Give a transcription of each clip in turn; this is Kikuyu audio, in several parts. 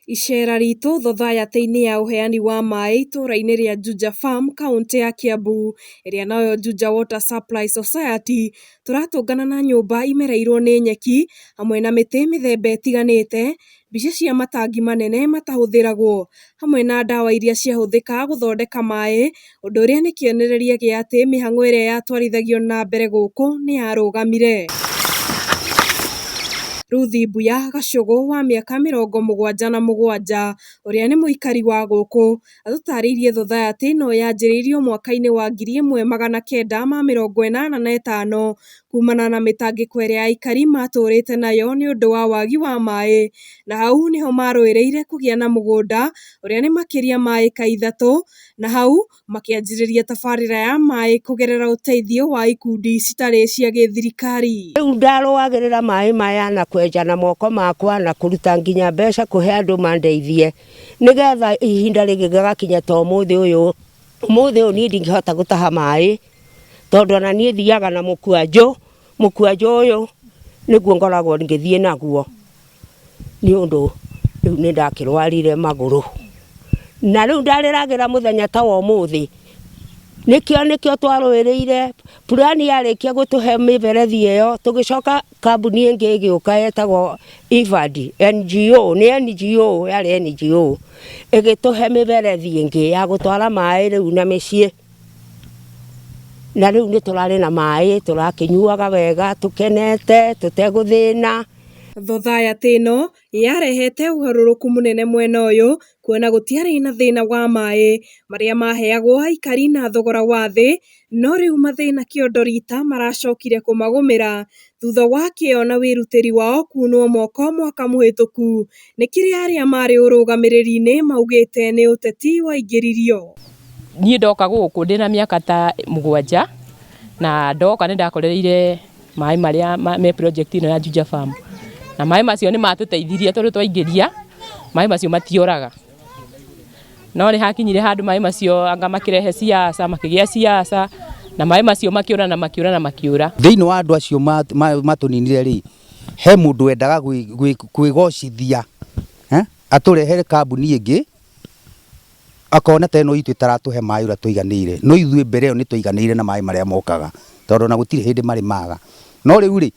Icera ritũ thothayati-inĩ ya ũheani wa maĩ itũra-inĩ rĩa Juja Farm kauntĩ ya Kiambu ĩrĩa noyo Juja Water Supply Society, tũratũngana na nyũmba imereirwo nĩ nyeki hamwe na mĩtĩ mĩthemba ĩtiganĩte, mbica cia matangi manene matahũthĩragwo hamwe na ndawa iria ciahũthĩkaga gũthondeka maĩ, ũndũ ũrĩa nĩ kĩonereria gĩa atĩ mĩhang'o ĩrĩa yatwarithagio na mbere gũkũ nĩyarũgamire. Ruth Mbuya Gacũgũ wa mĩaka 77 ũrĩa nĩ mũikari wa gũkũ atũtarĩirie thothayathi ĩno yanjĩrĩirio mwaka-inĩ wa 1985 kumana na mĩtangĩko ĩrĩa aikari matũrĩte nayo nĩ ũndũ wa wagi wa maĩ, na hau nĩho marũĩrĩire kũgĩa na mũgũnda ũrĩa nĩ makĩria ma ĩka 3 na hau makĩanjĩrĩria tabarĩra ya maĩ kũgerera ũteithio wa ikundi citarĩ cia gĩthirikari. Rĩu ndarũagĩrĩra maĩ maya na kwenja na moko makwa na kũruta nginya mbeca kũhe andũ mandeithie nĩgetha ihinda rĩgĩgakinya ta ũmũthĩ ũyũ. Ũmũthĩ ũyũ niĩ ndingĩhota gũtaha maĩ tondũ ona niĩ thiaga na mũkwanjũ, mũkwanjũ ũyũ nĩguo ngoragwo ngĩthiĩ naguo nĩ ũndũ rĩu nĩ ndakĩrwarire magũrũ. Na rĩu ndarĩragĩra mũthenya ta wa ũmũthĩ nĩkĩo twarũĩrĩire purani yarĩkia gũtũhe mĩberethi ĩyo tũgĩcoka kambuni ĩngĩ ĩgĩũka yetagwo IFAD NGO, nĩ NGO yarĩ NGO ĩgĩtũhe mĩberethi ĩngĩ ya gũtwara maĩ rĩu na mĩciĩ. Na rĩu nĩ tũrarĩ na maĩ tũrakĩnyuaga wega tũkenete tũtegũthĩna. Thothayathi ĩno yarehete ũgarũrũku mũnene mwena ũyũ kuona gũtiarĩ na thĩna wa maĩ marĩa maheagwo aikari na thogora wa thĩ, no rĩu mathĩna kĩondo rita maracokire kũmagũmĩra thutha wa kĩo na wĩrutĩri wao kunwo moko mwaka mũhĩtũku nĩ kĩrĩa arĩa marĩ ũrũgamĩrĩri-inĩ maugĩte nĩ ũteti waingĩririo. Niĩ ndoka gũkũ ndĩna mĩaka ta 7 na ndoka nĩ ndakorereire maĩ marĩa me project ĩno ya Juja Farm, na maĩ macio nĩ matũteithirie tondũ twaingĩria maĩ macio matioraga, no nĩ hakinyire handũ maĩ macio anga makĩrehe siasa, makĩgĩa siasa na maĩ macio makĩũra na makĩũra na makĩũra. Thĩinĩ wa andũ acio matũninire rĩ, he mũndũ wendaga kwĩgocithia atũrehere kambuni ĩngĩ akona ta ĩno itũ ĩtaratũhe maĩ ũrĩa tũiganĩire, no ithuĩ mbere ĩyo nĩ tũiganĩire na maĩ marĩa mokaga tondũ ona gũtirĩ hĩndĩ marĩ maga. No rĩu rĩ,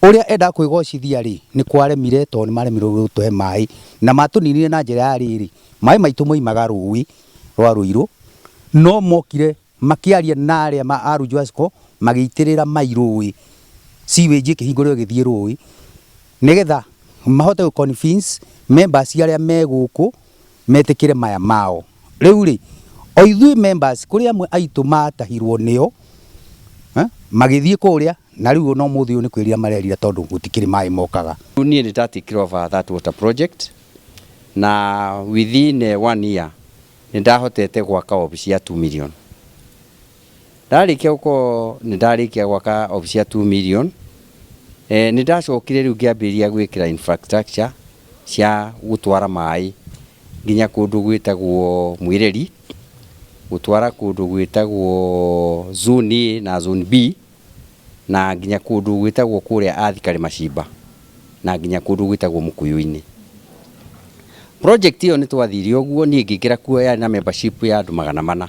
ũrĩa endaga kwĩgocithia rĩ, nĩ kwaremire tondũ nĩ maremirwo gũtũhe maĩ na matũninire na njĩra ya rĩrĩ, maĩ maitũ moimaga rũĩ rwa Rũirũ, no mokire makĩaria na arĩa a Rujwasco magĩitĩrĩra mai rũĩ, sewage ĩkĩhingũrwo ĩgĩthiĩ rũĩ nĩgetha mahote gũ convince members arĩa me gũkũ metĩkĩre maya mao. Rĩu rĩ, o ithuĩ members kũrĩ amwe aitũ matahirwo nĩo magĩthiĩ kũrĩa, na rĩu ona ũmũthĩ ũyũ nĩ kwĩrira marerira tondũ gũtikĩrĩ maĩ mokaga. Niĩ nĩ ndatĩkire over that water project na within 1 year nĩ ndahotete gwaka obici ya 2 million. Ndarĩkia gũkorwo nĩ ndarĩkia gwaka obici ya 2 million, nĩ ndacokire rĩu ngĩambĩrĩria gwĩkĩra infrastructure cia gũtwara maĩ nginya kũndũ gwĩtagwo Mwĩreri, gũtwara kũndũ gwĩtagwo Zone A na Zone B, na nginya kũndũ gwĩtagwo kũrĩa Athikari Macimba, na nginya kũndũ gwĩtagwo Mũkũyũ-inĩ. Project ĩyo nĩ twathire ũguo, niĩ ngĩingĩra kuo yarĩ na membership ya andũ 400.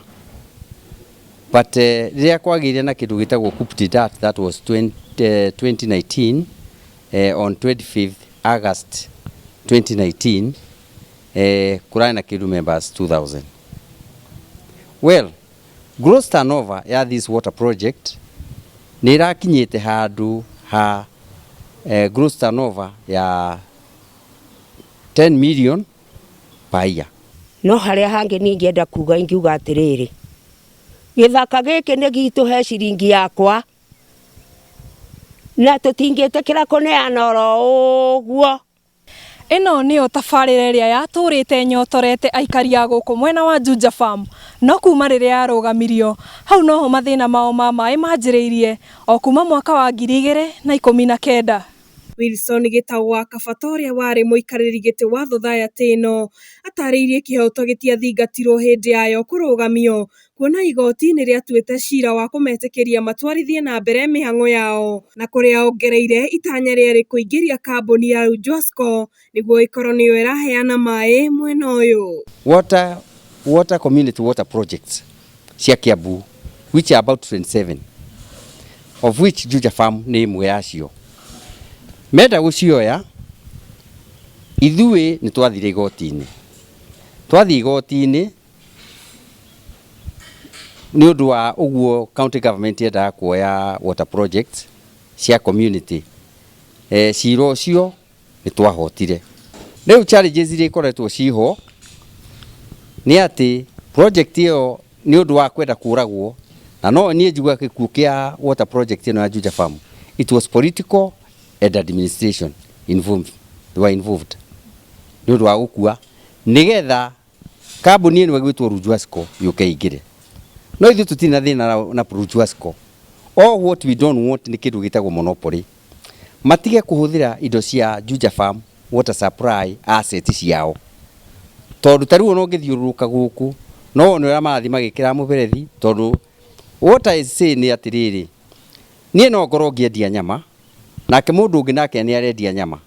But rĩrĩa kwagĩire na kĩndũ gĩtagwo coup d'etat, that was 2019, on 25th August 2019, kũrarĩ na kĩndũ members 2000. Well, gross turnover ya this water project nĩ ĩrakinyĩte handũ ha gross turnover ya 10 million per year. No harĩa hangĩ niĩ ingĩenda kuga ingiuga atĩrĩrĩ, gĩthaka gĩkĩ nĩ gitũ he ciringi yakwa na tũtingĩtĩkĩra kũneana oro ũguo. Ĩno nĩyo tabarĩra ĩrĩa yatũrĩte nyotorete aikari a gũkũ mwena wa Juja Farm, no kuma rĩrĩa yarũgamirio hau noho mathĩna mao ma maĩ manjĩrĩirie o kuma mwaka wa 2019. Wilson Gitau wa Kabata ũrĩa warĩ mũikarĩri gĩtĩ wa thothaitĩ ĩno atarĩirie kĩhoto gĩtiathingatirwo hĩndĩ yayo kũrũgamio kuona igoti nĩrĩatuĩte cira wa kũmetĩkĩria matwarithie na mbere mĩhang'o yao na kũrĩa ongereire itanya rĩarĩ kũingĩria kambuni ya Rujwasco nĩguo ĩkorwo nĩyo ĩraheana maĩ mwena ũyũ. Water community water projects cia Kiambu, which are about 27, of which Juja Farm nĩ ĩmwe yacio. Menda gũcioya, ithuĩ nĩ twathire igoti-inĩ. Twathiĩ igoti-inĩ nĩ ũndũ wa ũguo county government yendaga kuoya water projects cia community. Cira ũcio nĩ twahotire. Rĩu challenges iria ikoretwo ciho nĩ atĩ project ĩyo nĩ ũndũ wa kwenda kũragwo, na no niĩ njugaga gĩkuũ kĩa water project ĩno ya Juja Farm, it was political and administration involved, they were involved nĩ ũndũ wa gũkua nĩgetha kambuni ĩno ĩgwĩtwo Rujwasco yũke ĩingĩre. No ithuĩ tũtirĩ na thĩna na Rujwasco. All what we don't want nĩ kĩndũ gĩtagwo monopoly. Matige kũhũthĩra indo cia Juja Farm water supply asset ciao, tondũ ta rĩu ona ũngĩthiũrũrũka gũkũ no wone ũrĩa marathiĩ magĩkĩra mũberethi, tondũ what I say nĩ atĩrĩrĩ, niĩ no ngorwo ngĩendia nyama nake mũndũ ũngĩ nake nĩ arendia nyama,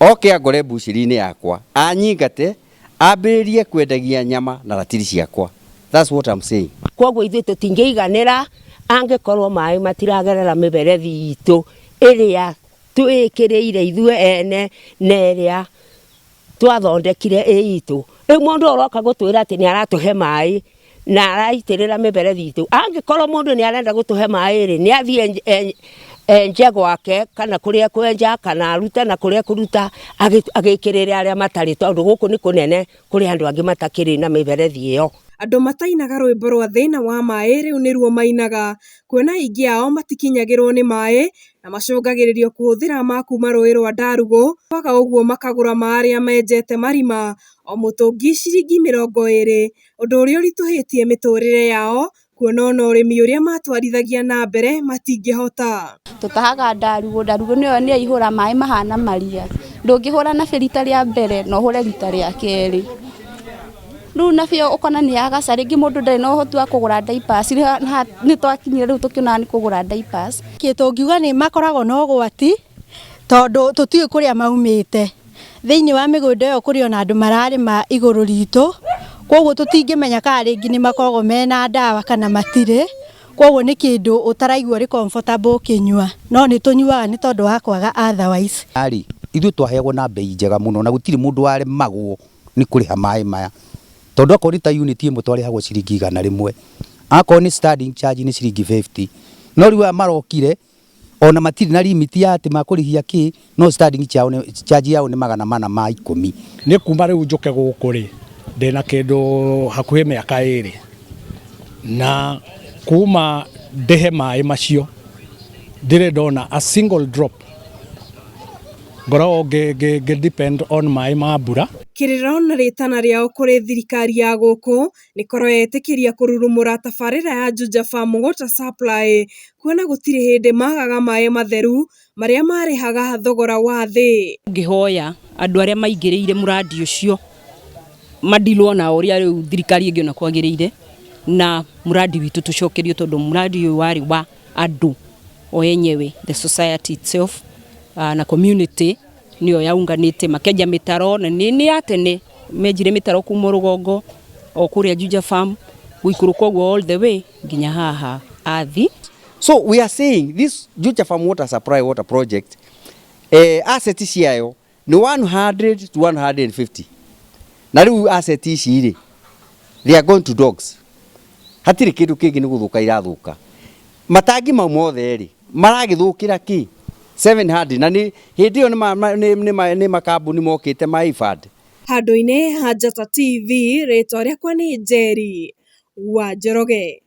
oke angore mbucĩri-inĩ yakwa anyingate ambĩrĩrie kwendagia nyama na ratiri ciakwa. That's what I'm saying. Koguo ithuĩ tũtingĩiganĩra angĩkorwo maĩ matiragerera mĩberethi itũ ĩrĩa twĩkĩrĩire ithuĩ ene na ĩrĩa twathondekire ĩ itũ. Rĩu mũndũ ũroka gũtwĩra atĩ nĩ aratũhe maĩ na araitĩrĩra mĩberethi itũ, angĩkorwo mũndũ nĩ arenda gũtũhe maĩ rĩ, nĩ athiĩ enje gwake kana kũrĩa kwenja kana arute na kũrĩa kũruta agĩkĩrĩre arĩa matarĩ, tondũ gũkũ nĩ kũnene kũrĩ andũ angĩ matakĩrĩ na mĩberethi ĩyo. Andũ matainaga rwĩmbo rwa thĩna wa maĩ rĩu nĩruo mainaga, kuona aingĩ ao matikinyagĩrwo nĩ maĩ na macũngagĩrĩrio kũhũthĩra ma kuma rũĩ rwa Ndarugũ, kwaga ũguo makagũra ma arĩa menjete marima o mũtũngi ciringi 20, ũndũ ũrĩa ũritũhĩtie mĩtũrĩre yao kuona ona ũrĩmi ũrĩa matwarithagia na mbere matingĩhota. Tũtahaga ndarugũ, ndarugũ nĩyo nĩ yaihũra maĩ mahana maria, ndũngĩhũra na rita rĩa mbere no ũhũre rita rĩa kerĩ. Rĩu nabio ũkona nĩ yagaca, rĩngĩ mũndũ ndarĩ na ũhoti wa kũgũra diapers, nĩ twakinyire rĩu tũkĩona nĩ kũgũra diapers. Tũngiuga nĩ makoragwo na ũgwati tondũ tũtiũĩ kũrĩa maumĩte. Thĩinĩ wa mĩgũnda ĩyo kũrĩ ona andũ mararĩma igũrũ ritũ, koguo tũtingĩmenya kana rĩngĩ nĩ makoragwo mena ndawa kana matirĩ, koguo nĩ kĩndũ ũtaraigua ũrĩ comfortable ũkĩnyua, no nĩ tũnyuaga nĩ tondũ wa kwaga otherwise. Arĩ ithuĩ twaheagwo na bei njega mũno na gũtirĩ mũndũ waremagwo nĩ kũrĩha maĩ maya, tondũ akorwo nĩ ta unit ĩmwe twarĩhagwo ciringi 100, akorwo nĩ standing charge nĩ ciringi 50, no rĩu aya marokire ona matirĩ na limit ya atĩ makũrĩhia kĩ, no standing charge yao nĩ 410. Nĩ kuma rĩu njũke gũkũ rĩ, ndĩna kĩndũ hakuhĩ mĩaka 2, na kuma ndĩhe maĩ macio ndirĩ ndona a single drop, ngoragwo ngĩ depend on maĩ ma mbura. Kĩrĩro na rĩtana rĩao kũrĩ thirikari ya gũkũ nĩ korwo yetĩkĩria kũrurumũra tabarĩra ya Juja Farm Water Supply, kuona gũtirĩ hĩndĩ magaga maĩ matheru marĩa marĩhaga thogora wa thĩ. Ngĩhoya andũ arĩa maingĩrĩire mũrandi ũcio madilwo na ũrĩa rĩu thirikari ĩngĩona kwagĩrĩire, na mũrandi witũ tũcokerio, tondũ mũrandi ũyũ warĩ wa andũ o enyewe, the society itself na community nĩyo yaunganĩte makenja mĩtaro, na nĩ ya tene menjire mĩtaro kuma rũgongo o kũrĩa Juja Farm gũikũrũka ũguo all the way nginya haha Athi. So we are saying this Juja Farm Water Supply Water Project, asset ciayo nĩ 100 to 150, na rĩu asset ici rĩ, they are going to dogs, hatirĩ kĩndũ kĩngĩ nĩ gũthũka irathũka. Matangi mau mothe rĩ maragĩthũkĩra kĩ 700, na nĩ hĩndĩ ĩyo nĩ makambuni mokĩte ma IFAD. Handũ-inĩ ha Njata TV, rĩtwa rĩakwa nĩ Njeri wa Njoroge.